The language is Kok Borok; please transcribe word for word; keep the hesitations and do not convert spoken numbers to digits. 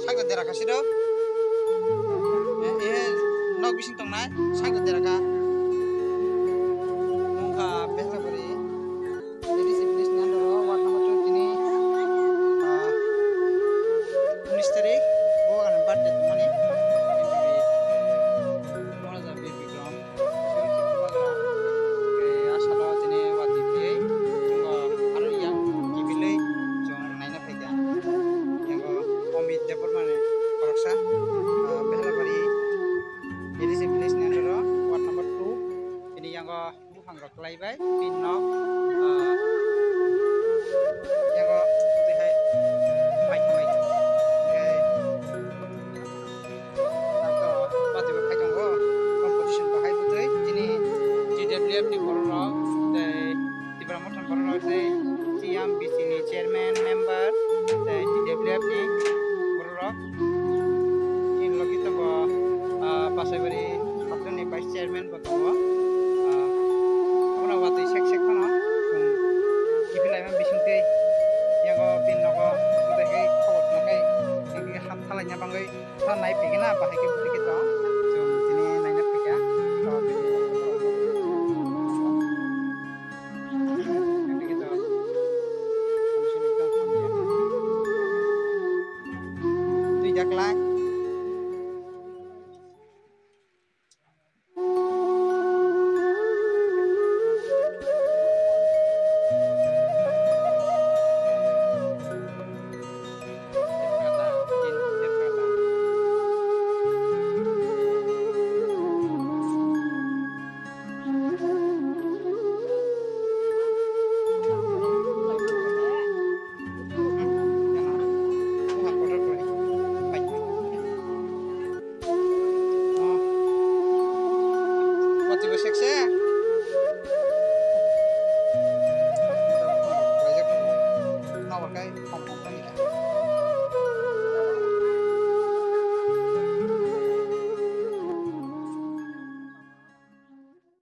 Sakda dera kasi do. Eh, eh, nok bising tongnai, sakda dera ka. Nungkha Behlabari. Ladies and gentlemen, ward number twenty ni, ah, unis tarik, o ang birthday tongmani. Manager Bikram. Asalo tini watwi phiyai, aro yang kibilwi chwng naina phaikha. Yango Amit Debbarmani khoroksa, ah, Behlabari, A D C village ni under o, ward number two. Tini yango buphang rok. Khlaibai, pin no, ah, yago tei hai mai mai. Tei tato bati bo khai tongo, competition bo hai bwtwi, tini T W F ni borok rok, tei Tipra Motha borok rok, tei T M B C ni chairman, member, tei T W F ni borok rok. Chini logi tongo, ah, Basaibari Habdani vice chairman bo tongo. Ah, abono watwi sek sek phano chwng kiphilai man bisingtwi yango bini nogo tei khe khobor tongkhe tei ham thalai na bagwi tha nai phaikhe na bahai khe bwtwi khe tong chwng tini naina phaikha. Twi jak lai.